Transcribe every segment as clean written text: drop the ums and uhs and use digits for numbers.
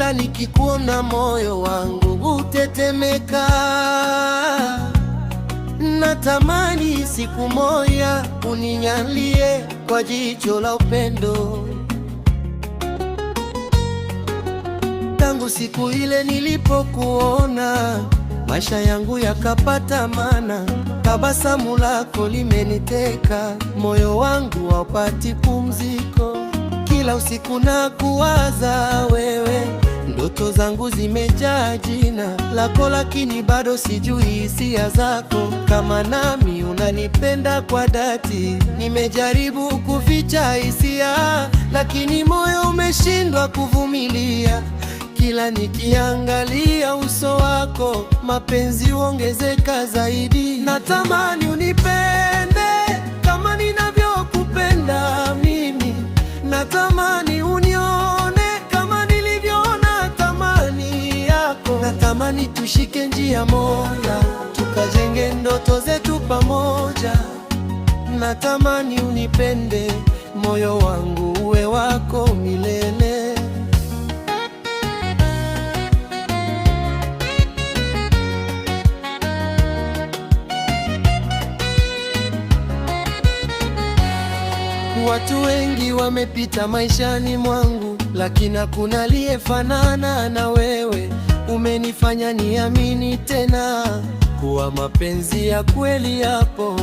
Kila nikikuona moyo wangu hutetemeka. Natamani siku moja uninyalie kwa jicho la upendo. Tangu siku ile nilipokuona, maisha yangu yakapata maana. Tabasamu lako limeniteka, moyo wangu haupati pumziko. Kila usiku nakuwaza wewe, ndoto zangu zimejaa jina lako, lakini bado sijui hisia zako, kama nami unanipenda kwa dhati. Nimejaribu kuficha hisia, lakini moyo umeshindwa kuvumilia. Kila nikiangalia uso wako, mapenzi huongezeka zaidi. Natamani unipende kama ninavyokupenda mimi, natamani unione kama nilivyoona thamani yako. Natamani tushike njia moja, tukajenge ndoto zetu pamoja. Natamani unipende, moyo wangu uwe wako milele. Watu wengi wamepita maishani mwangu, lakini hakuna aliyefanana na wewe. Umenifanya niamini tena kuwa mapenzi ya kweli yapo.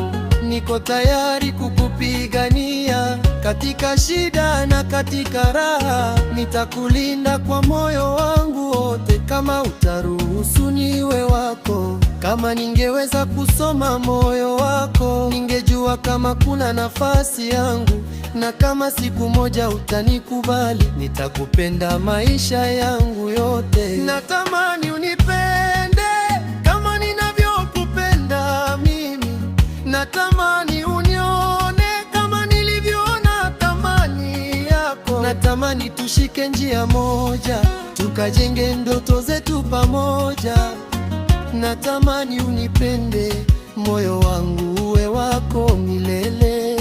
Niko tayari kukupigania katika shida na katika raha. Nitakulinda kwa moyo wangu wote, kama utaruhusu niwe wako. Kama ningeweza kusoma moyo wako, ningejua kama kuna nafasi yangu, na kama siku moja utanikubali, nitakupenda maisha yangu yote. Natamani unipende kama ninavyokupenda mimi, natamani unione kama nilivyoona thamani yako. Natamani tushike njia moja, tukajenge ndoto zetu pamoja. Natamani unipende, moyo wangu uwe wako milele.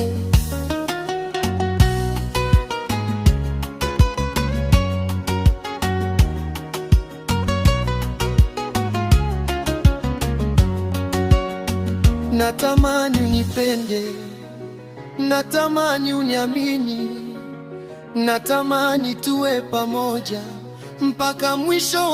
Natamani unipende, natamani uniamini, natamani tuwe pamoja mpaka mwisho wa